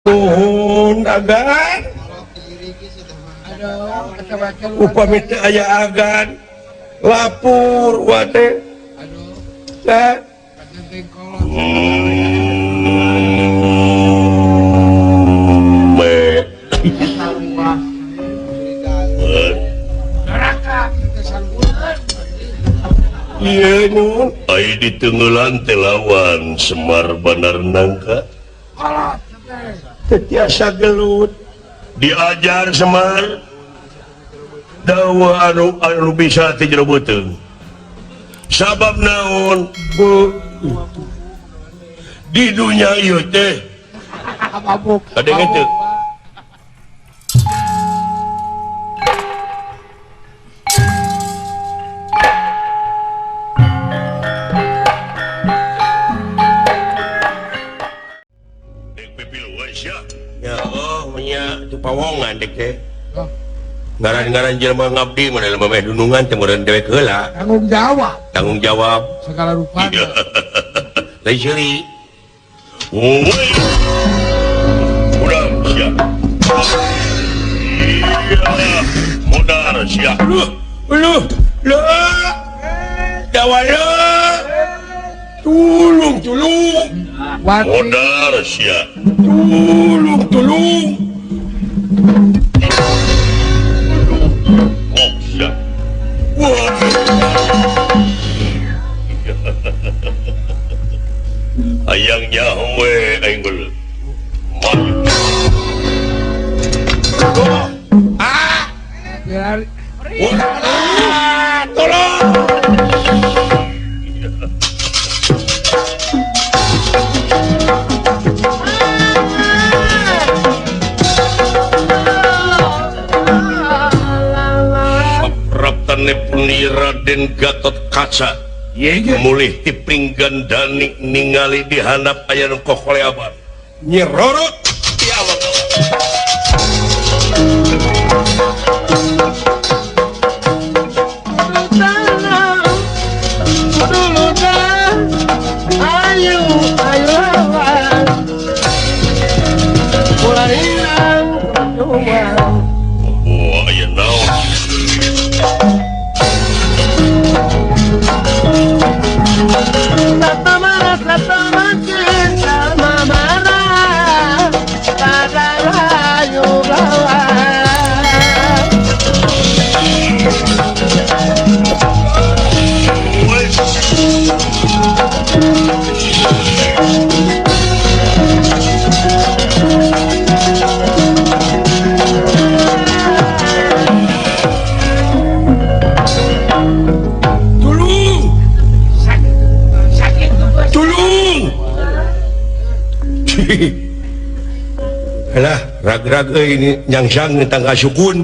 Nuhun agan. Upami teu aya agan lapur wate. Teh. Iya nun. Ai ditenggelan teh lawan Semar Bandar Nangka. Tetiasa gelut diajar Semar dawa anu anu bisa ti jero beuteung. Sabab naon bu di dunya ieu teh kadenge teu pawongan dek teh. Ngaran-ngaran jelema ngabdi mun jelema meh dunungan teh meureun dewek heula. Tanggung jawab. Tanggung jawab segala rupa. Lain seuri. Woi. Urang sia. Iya, modar sia. Luh, luh, luh. Dawa luh. Tulung, tulung. Modar sia. Tulung, tulung. Hayang nyaho we aing geuleuh. Ah! Tolong! Praptane Raden Gatot Kaca mulih ti Pringgandani ningali di handap aya nu kokoleaban nyerorot ti awak. Ayu ayu lawan mulai Oh aya naon. Alah, rag-rag euy ini nyangsang tangga sukun.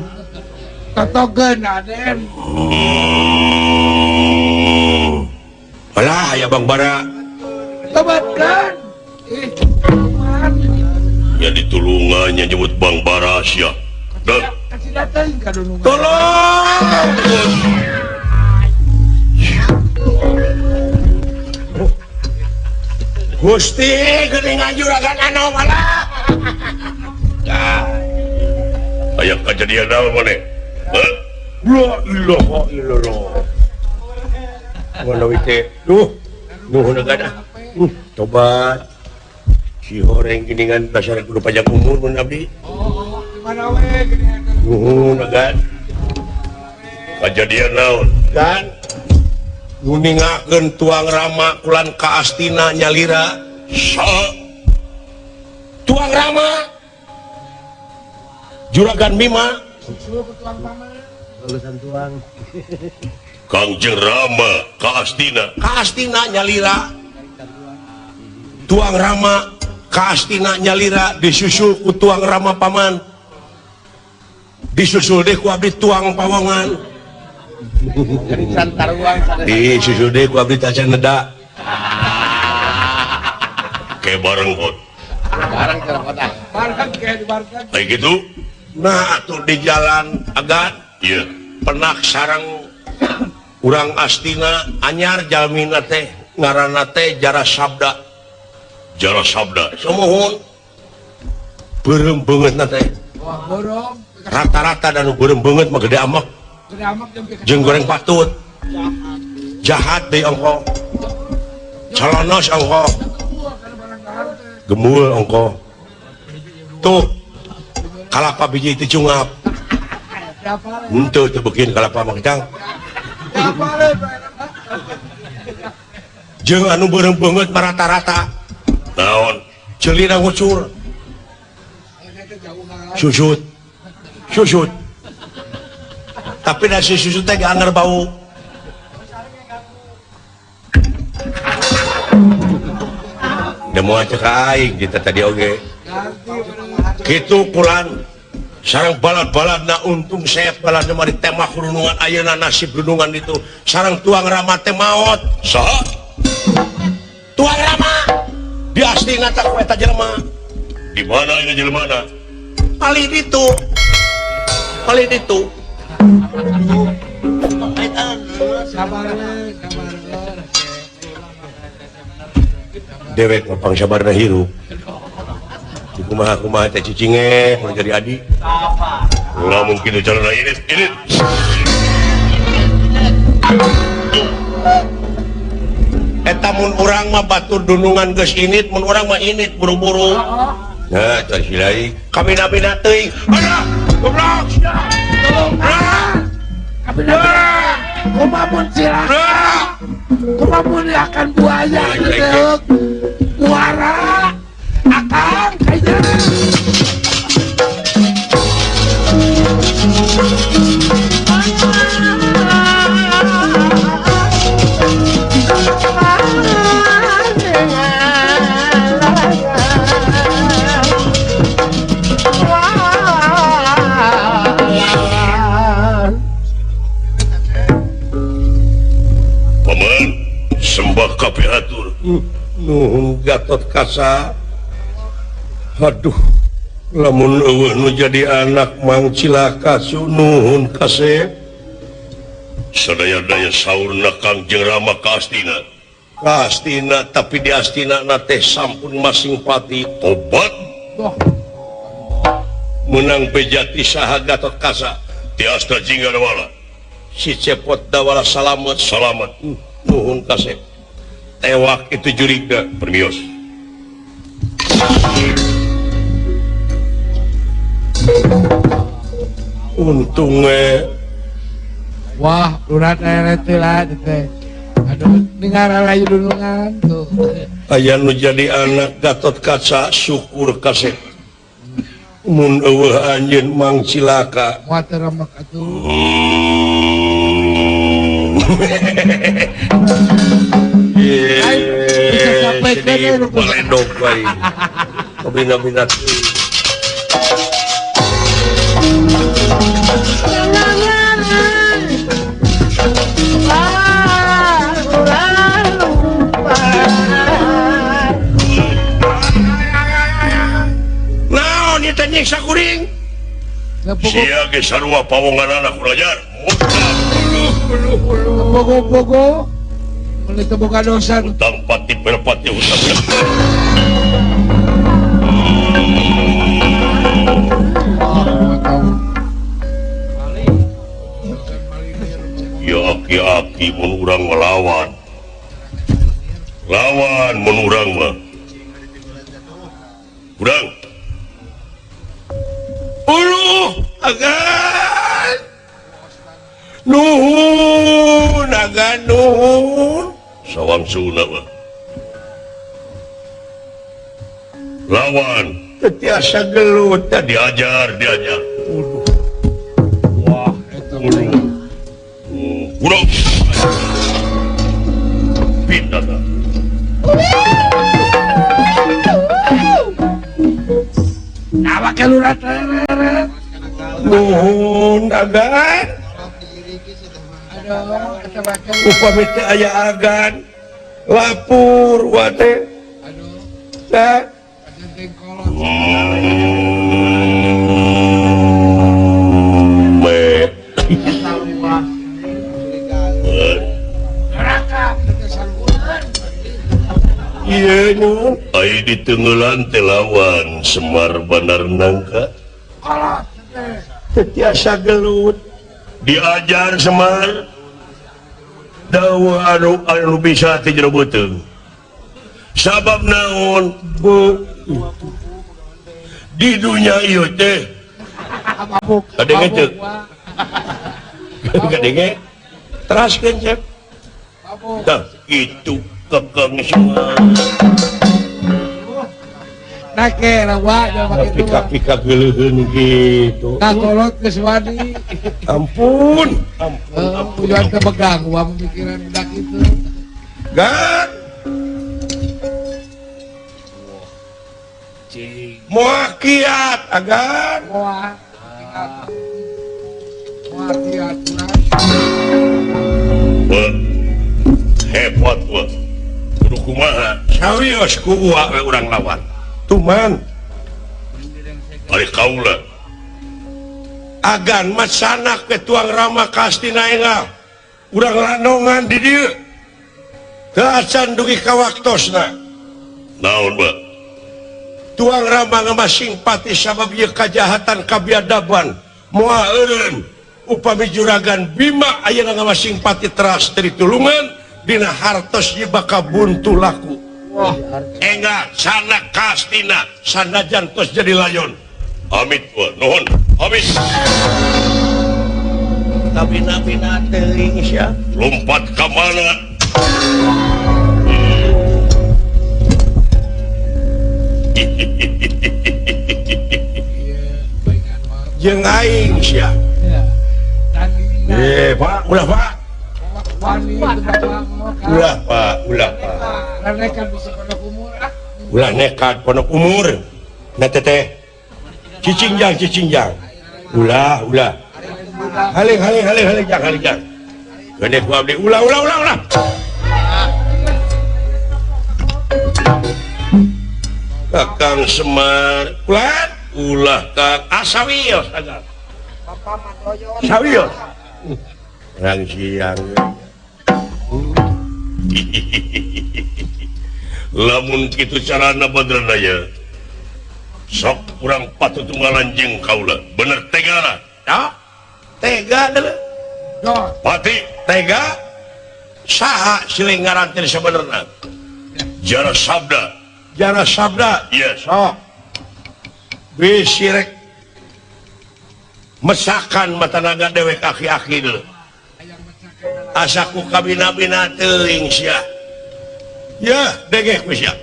Totogeun Aden. Alah, aya Bang Bara. Tobatkeun. Ih, ya ditulungannya nyebut Bang Bara sia. Dah. Kasih datang ka dunungan. Tolong. Gusti geuning juragan anu malah. Aya kajadian naon maneh? Heuh? La ilaha illallah. Ngono teh. Duh, nuhun gadah. Tobat. Si horeng geuningan dasar kudu pajak umur mun abdi. Oh, di mana we geuningan? Nuhun gadah. Kajadian naon? Kan nguningakeun tuang Rama kulan ka Astina nyalira. Sa tuang Rama Juragan Bima Kangjeng Rama ka Astina, ka Astina nyalira. Tuang Rama ka Astina nyalira disusul ku tuang Rama paman. Disusul deh ku abdi tuang pawongan. Disusul deh ku abdi tacan neda. Kayak bareng kok. Bareng ke kota. Bareng kayak dibarkan. Kayak gitu. Nah, atuh di jalan agan, iya, penak sarang urang Astina anyar jalmina teh ngaranna teh Jara Sabda. Jara Sabda. Sumuhun. Beureum beungeut na teh. Rata-rata dan beureum beungeut mah gede amak. Jeung goreng patut. Jahat deui ongko. Calonos ongko. Gemul ongko. Tuh. Kalapa biji itu cungap. Henteu teu beukeun kalapa mah kecang. Jeung anu beureum beungeut mah rata-rata. Naon? Ceulina ngucur. Susut. Susut. Tapi nasi susut teh anger bau. Da moal cek aing kita tadi oge. Kitu kulan sareng balad-baladna untung seep baladna mah ditembak runungan ayeuna nasib runungan itu sareng tuang rama teh maot. Saha? Tuang rama. Diastina teh ku eta jelema. Di mana ieu jelemana? Palih ditu. Palih ditu. Sabar sabar. Dewek mah pangsabarna hirup. Kumaha-kumaha teh cicinge mun jadi adi. Ulah mungkin calon ini ini. Eta mun urang mah batur dunungan geus init, mun urang mah init buru-buru. Nah, teh silai. Kabina-bina teuing. Alah, goblok sia. Kabina-bina. Kumaha mun cilaka. Kumaha mun akan buaya teh. Muara akang kayaknya. Paman, sembah kabeh atur. Nuhun Gatot Kaca. Aduh, lamun eueuh nu jadi anak mang cilaka nuhun kasep. Sadaya-daya saurna Kangjeng Rama ka Astina. Ka Astina tapi di Astina na teh sampun masing pati tobat. Menang bejati saha Gatot Kaca. Ti Astra Jingga Dawala. Si Cepot Dawala salamet salamet. Nuhun kasep. Tewak itu juriga permios. Untungnya wah urat teh lah teh. Aduh dengar layu dunungan tuh. Aya nu jadi anak Gatot Kaca syukur kasep. Mun eueuh anjeun mang cilaka. Moal teu remek atuh. Sedih baledog bae. Kabina-bina. Naon ieu teh nyiksa kuring? Sia ge sarua pawonganana kurajar. Pogo-pogo. Mulai teu boga dosa. Hutang pati perpati hutang. Ya aki-aki mun urang ngelawan. Lawan mun urang mah. Urang. Uluh, agan. Nuhun, agan nuhun. Sawang suna mah. Lawan tetiasa gelut diajar, diajar. Wah, eta uluh. Kurang. Pindah dah. Nawa keluar Nuhun agan. Aduh, eta bakal. Upami teu aya agan lapur wate. Aduh. Tah. Me. Iya nu. Ai ditenggelan teh lawan Semar Bandar Nangka. Teu tiasa gelut. Diajar Semar. Dawa anu anu bisa ti jero beuteung. Sabab naon? Bu. Di dunya ieu teh. Kadenge teu? Kadenge? Teraskeun cep. Tah itu kekeng Semar. Nake rawa pika-pika geuleuheun gitu. Kakolot geus wani. Ampun, ampun, ampun. Tujuan kepegang gua pemikiran budak itu. Gan. Moal kiat agan. Moal. Moal kiat. Hebat gua. Kudu kumaha? Sawios ku uwa we urang lawan. Tuman ari kaula agan masanak ke tuang Rama Kastina engal urang lanongan di dieu teu acan dugi ka waktosna naon ba tuang Rama ngamasing pati sabab ieu kajahatan kabiadaban moal eureun upami juragan Bima ayeuna ngamasing pati teras teu ditulungan dina hartos ieu bakal buntu laku. Wah, enggak sana Kastina sanajan tos jadi layon. Amit gua, nuhun. Amit. Tapi nabi-na teuing sia. Lompat ka mana? Jeung aing sia. Eh, Pak, ulah Pak. Ulah Pak, ulah Pak. Ulah nekat pondok umur. Nah teteh. Cicing jang, cicing jang. Ulah, ulah. Haling, haling, haling, haling jang, haling jang. Gede ku abdi, ulah, ulah, ulah, ulah. Kakang Semar, ulah, ulah Kang asawios agan. Sawios. Rang siang. Lamun kitu carana Badranaya sok kurang patut tunggalan jeung kaula bener tega lah ya tega deuleu pati tega saha siling ngarantir sabenerna jara sabda jara sabda ieu sok bisi rek mesakan matanaga dewek aki-aki deuleu asaku kabina-bina teuing sia. Ya, degeh ku sia.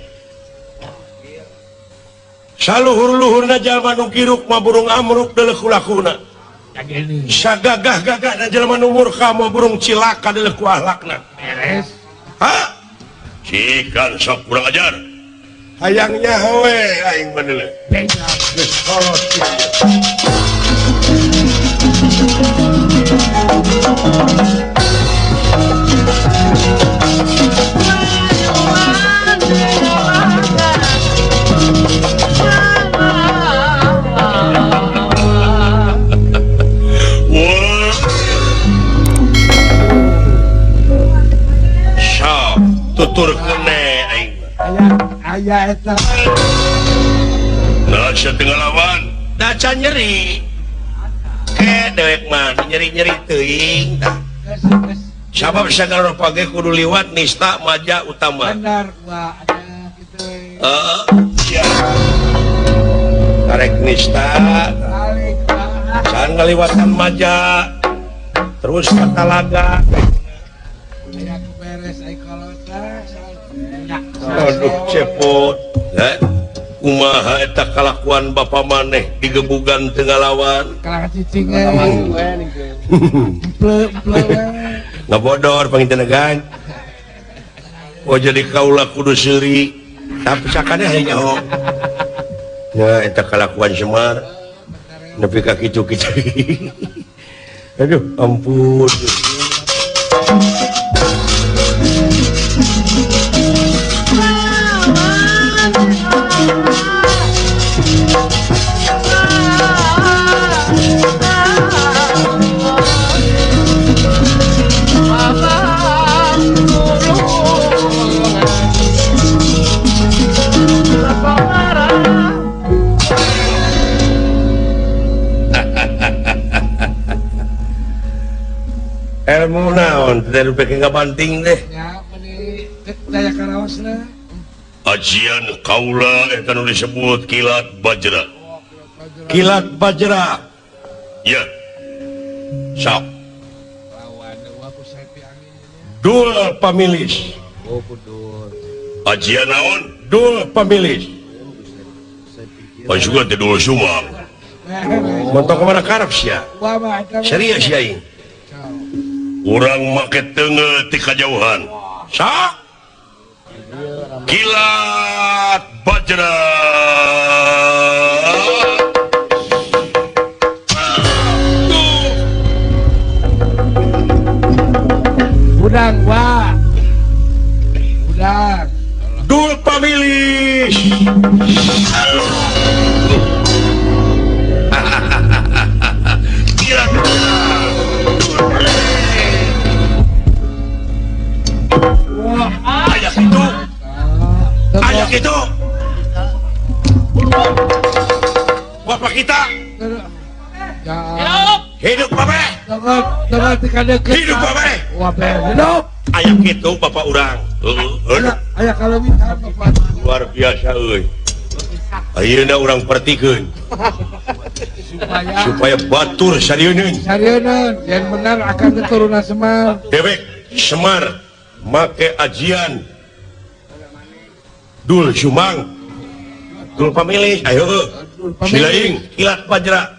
Saluhur-luhurna jalma nu giruk mah burung amruk deuleuh ku lakuna. Sagagah-gagahna jalma nu murka mah burung cilaka deuleuh ku ahlakna. Beres. Ha? Cikan sok kurang ajar. Hayangnya we aing mah deuleuh. Geus kolot kieu. Tutur kene aing. Aya eta. Nah, sia teu ngalawan. Da can nyeri. Ke dewek mah nyeri-nyeri teuing tah. Sabab sagala rupa ge kudu liwat nista maja utama. Benar, wah ada kitu. Heeh, sia. Karek nista. Can ngaliwatan maja. Terus ka talaga. Aduh cepot. Kumaha eta kalakuan bapa maneh digebugan teu ngalawan. Kalah cicing Ngabodor panginten gan. Oh jadi kaula kudu seuri. Tapi sakane hayang nyaho. Ya eta kalakuan Semar. Nepi ka kitu-kitu. Aduh ampun. Ilmu naon teh nu peke ngabanting teh. Nya meuni daya karaosna. Ajian kaula eta nu disebut kilat bajra. Kilat bajra. Ya. Sok. Dul pamilis. Oh, kudur. Ajian naon? Dul pamilis. Pasukan teh dul sumang. Montok kemana karep sia? Serius sia aing. Urang make teungeut ti kajauhan. Sok. Kilat bajra. Udang, Wak. Udang. Dul pamilis. Kilat bajra. Wah, ayak itu. Ayak itu. Bapak kita. Hidup babe. Hidup babe. Hidup. Ayak itu bapak urang. Ayak kalau minta bapak. Luar biasa euy. Ayeuna urang pertikeun. Supaya batur sarieuneun. Sarieuneun, yang benar akan keturunan Semar. Dewek Semar make ajian Dul Sumang. Dul pamilis, ayo. Silaing kilat bajra.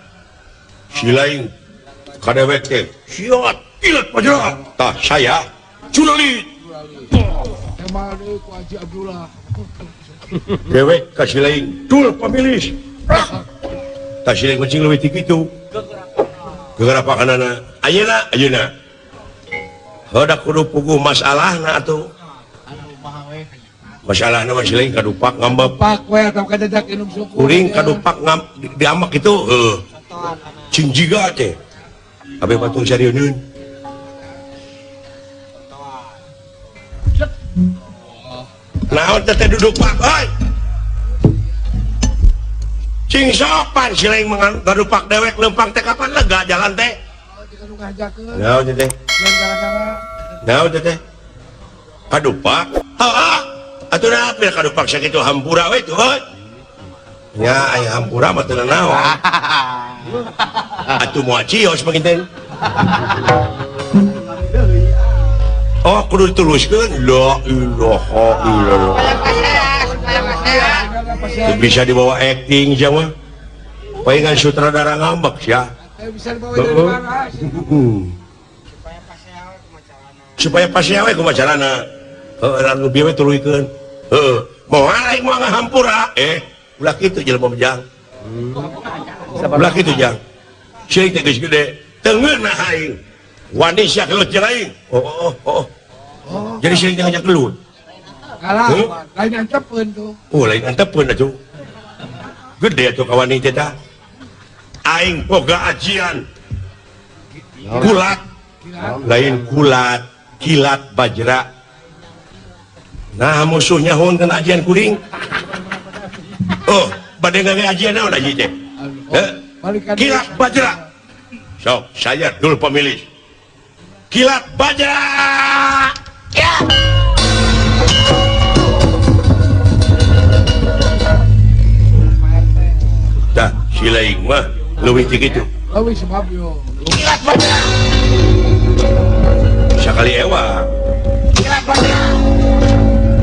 Silaing kadewek teh. Siot kilat bajra. Tah saya culalit. Emang deui ku Haji Abdullah. Dewek ka silaing dul pamilis. Tah silaing kucing leuwih ti kitu. Gegerapakanana. Ayeuna ayeuna. Heudak kudu puguh masalahna atuh. Masalahna mah silaing kadupak ngambep. Pak we atau kajajak inum suku. Kuring kadupak ngam diamak kitu heuh. Cing jiga teh. Abe patung sarieuneun. Naon teh duduk pak euy. Cing sopan silaing ngadupak dewek leumpang teh kapan lega jalan teh. Naon teh? Naon teh? Kadupak? Heeh. Atuh naon kadupak sakitu hampura we tuh euy. Nya aya hampura mah teu naon. Atuh moal cios mah kitu. Oh, kudu diteruskeun. La ilaha illallah. Teu bisa dibawa acting sia mah. Palingan sutradara ngambek sia. Bisa dibawa dari mana? Supaya pasea we kumaha carana. Heuh, anu bieu we tuluykeun. Heuh, moal aing moal ngahampura. Ulah kitu jelema bejang. Ulah kitu jang. Sia teh geus gede, teu ngeunah aing. Wani sia gelut jeung aing. Oh, oh, oh. Jadi sia teh ngajak gelut. Kalah, lain antepeun tuh. Oh, lain antepeun atuh. Gede atuh kawani teh tah. Aing boga ajian. Kulat. Lain kulat, kilat bajra. Nah, musuhnya honten ajian kuring. Oh, bade ngage ajian naon aji teh? Kilat bajra. Sok, saya dul pemilik. Kilat bajra. Ya. Tah, silaing mah leuwih ti kitu. Leuwih sebab yo. Kilat bajra. Sakali ewang. Kilat bajra.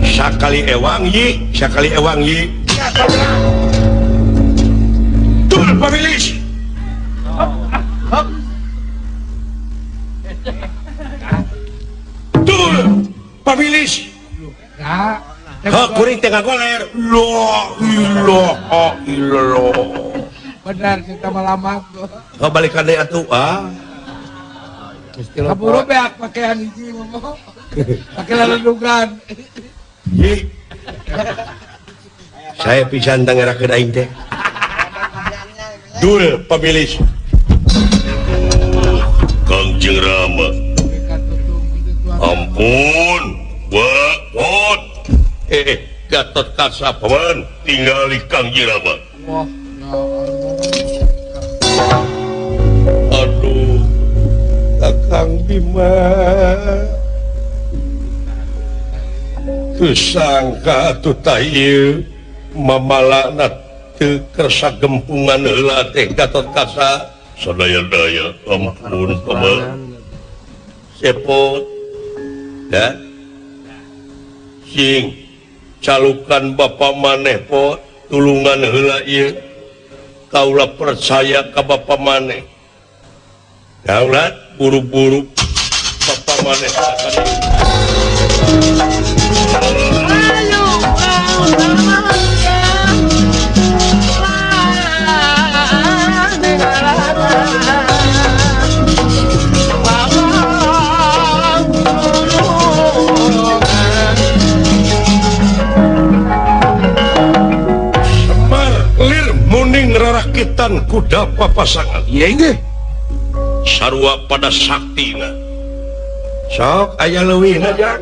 Sakali ewang yi, sakali ewang yi. Kilat bajra. Dul pamilis. Dul pamilis. Nah, hak kuring teh ngagoler. La ilaha illallah. Benar kita malamat. Oh, balikan deui atuh ah. Kaburu beak pakaian hiji ngomong. Pakai lalundugan. Yi. Saya pisan tangerakeun aing teh. Dul pamilis. Kangjeng Rama. Ampun, Gatot. Gatot Kaca paman tinggali Kangjeng Rama. Wah, ya Allah. Aduh, Kakang Bima Tusangka atuh tah ieu mamalana teu kersa gempungan heula teh Gatot Kaca sadaya-daya ampun paman sepot ya sing calukan bapa maneh po tulungan heula ieu kaula percaya ka bapa maneh daulat buru-buru bapa maneh Rakitan kuda papasangan sarua pada saktina sok aya leuwihna jang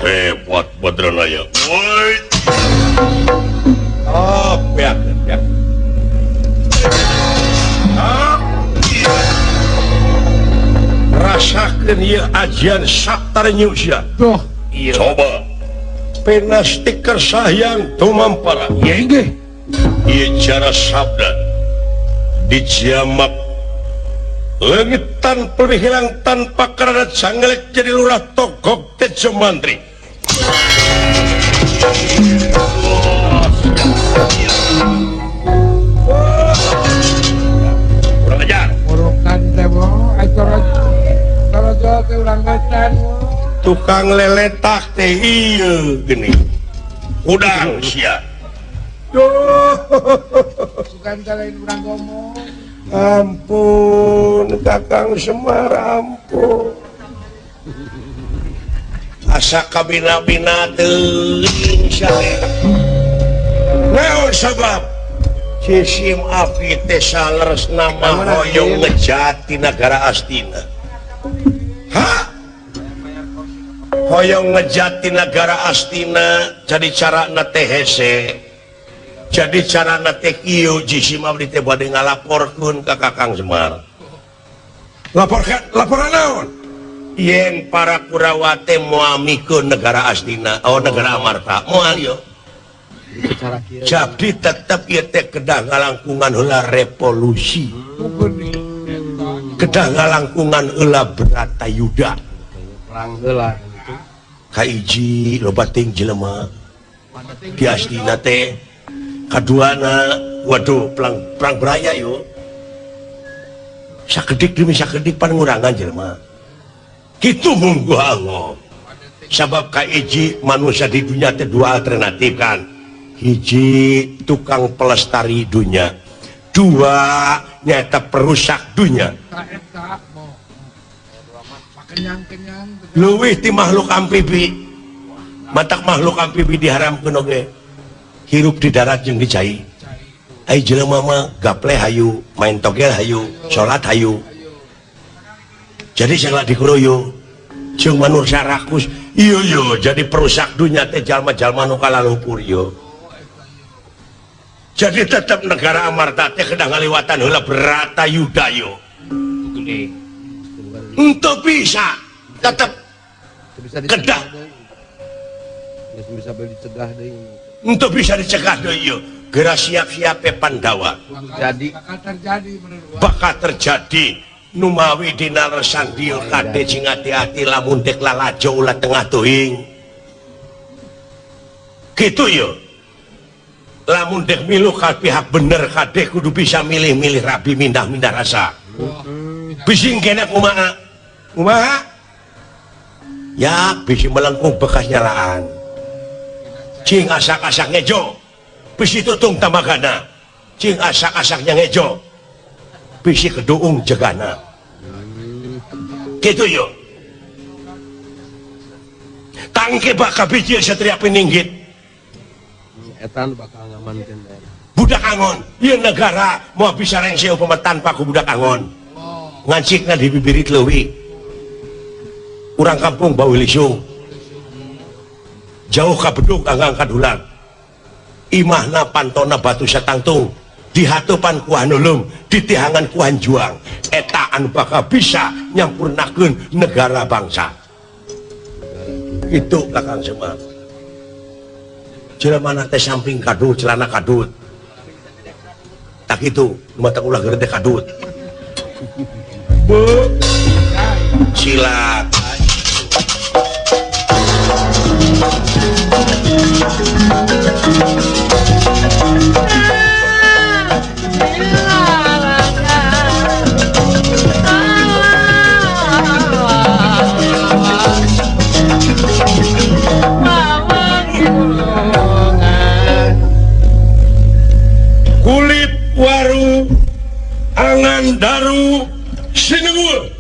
hebat Badranaya woi oh beak beak rasakeun ieu ajian Saptarnyu sia tuh coba penasti kersahyang tumampara ieu nggih ieu cara sabda dijamak leungit tanpa hilang tanpa karena canggelek jadi lurah togok Tejo Mantri. Kurang ajar. Urukan teh teh urang wetan. Tukang leletak teh ieu geuning. Udang sia. Duh. Sugan lain urang ngomong. Ampun Kakang Semar ampun. Asa kabina-bina teuing sia teh. Naon sabab? Cisim api teh saleresna mah hoyong ngejati nagara Astina. Hah? Hoyong ngejati nagara Astina jadi carana teh hese. Jadi carana teh kieu Jisim abdi teh bade ngalaporkeun ka Kakang Semar. Laporkan laporan naon? Yen para Kurawa teh moal mikeun negara Astina, oh negara Amarta, moal ieu. Jadi tetep ieu teh kedah ngalangkungan heula revolusi. Kedah ngalangkungan heula Bratayuda. Perang heula. Kahiji loba teuing jelema di Astina teh. Kaduana waduh perang beraya yo sakedik demi sakedik pan ngurangan jelema kitu mungguh Allah sabab kahiji manusia di dunia teh dua alternatif kan hiji tukang pelestari dunia dua nyata perusak dunia leuwih ti makhluk amfibi matak makhluk amfibi diharamkeun oge hirup di darat jeung di cai. Ai jelema mah gaple hayu, main togel hayu, salat hayu. Jadi segala dikuroyo jeung manusia rakus. Ieu yo jadi perusak dunia teh jalma-jalma nu kalalupur yo. Jadi tetep negara Amarta teh kedah ngaliwatan heula Bratayuda yo. Henteu bisa tetep kedah bisa dicegah deui. Untuk bisa dicegah deui ieu. Geura siap-siap Pandawa. Jadi bakal terjadi numawi dina leresan dieu kade sing ati-ati lamun dek lalajo ulah tengah teuing. Kitu ieu. Lamun dek milu ka pihak bener kade kudu bisa milih-milih rabi mindah-mindah rasa. Bising kene kumaha? Kumaha? Ya bisi melengkung bekas nyalaan. Cing asak-asak ngejo bisi tutung tamagana cing asak-asaknya ngejo bisi keduung jegana gitu yo tangke bakal bijil satria pininggit etan bakal ngamankeun budak angon ieu negara mau bisa rengse upama tanpa ku budak angon ngancikna di bibirit leuwih urang kampung bau lisung jauh ka bedug anggang kadulang imahna pantona batu satangtung Dihatopan ku Hanulung, ditihangan ku Hanjuang, eta anu bakal bisa nyampurnakeun negara bangsa. Itu Kakang Semar. Jelema teh samping kadut, celana kadut. Tak itu, nu mata ulah gede kadut. Bu, silat. Kulit waru angan daru sinengur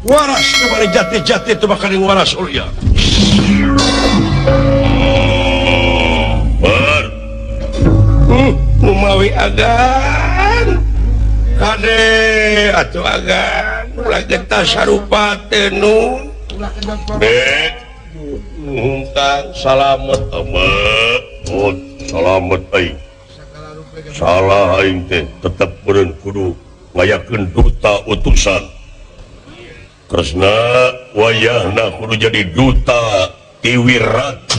waras kembali jati-jati itu bakal waras ulia. Ber Umawi agan kade atuh agan ulah getah sarupa teh nun dek nuhun Kang salamet amat salamet aing salah aing teh tetep meureun kudu ngayakeun duta utusan Kresna wayahna kudu jadi duta ti Wirata.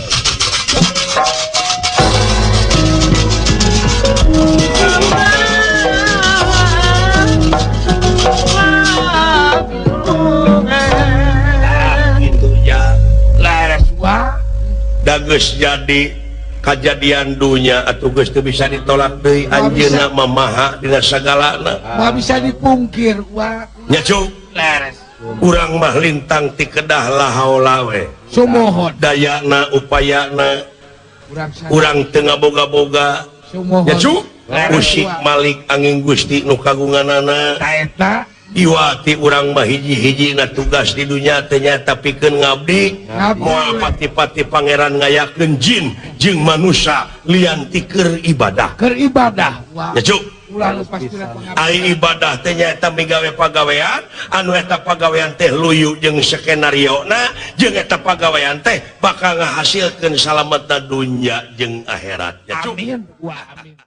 Gitu ya Laras wa da geus jadi kajadian dunya atuh geus teu bisa ditolak deui anjeunna mah maha dina sagalana. Moal bisa dipungkir wa. Nya cuk. Laras. Urang mah lintang ti kedah lahaola we. Sumuhun. Dayana upayana urang teu ngaboga-boga. Sumuhun. Nya cuk. Usik Malik angin Gusti nu kagunganana. Ta eta Iwati urang mah hiji-hijina tugas di dunya teh nyaeta pikeun ngabdi. Moal pati-pati pangeran ngayakeun jin jeung manusia lian ti keur ibadah. Keur ibadah. Wah. Ya cuk. Ulah lepas tina pengabdian. Ai ibadah teh nyaeta migawe pagawean, anu eta pagawean teh luyu jeung skenariona, jeung eta pagawean teh bakal ngahasilkeun salametna dunya jeung akhirat. Ya cuk. Amin. Wah, amin.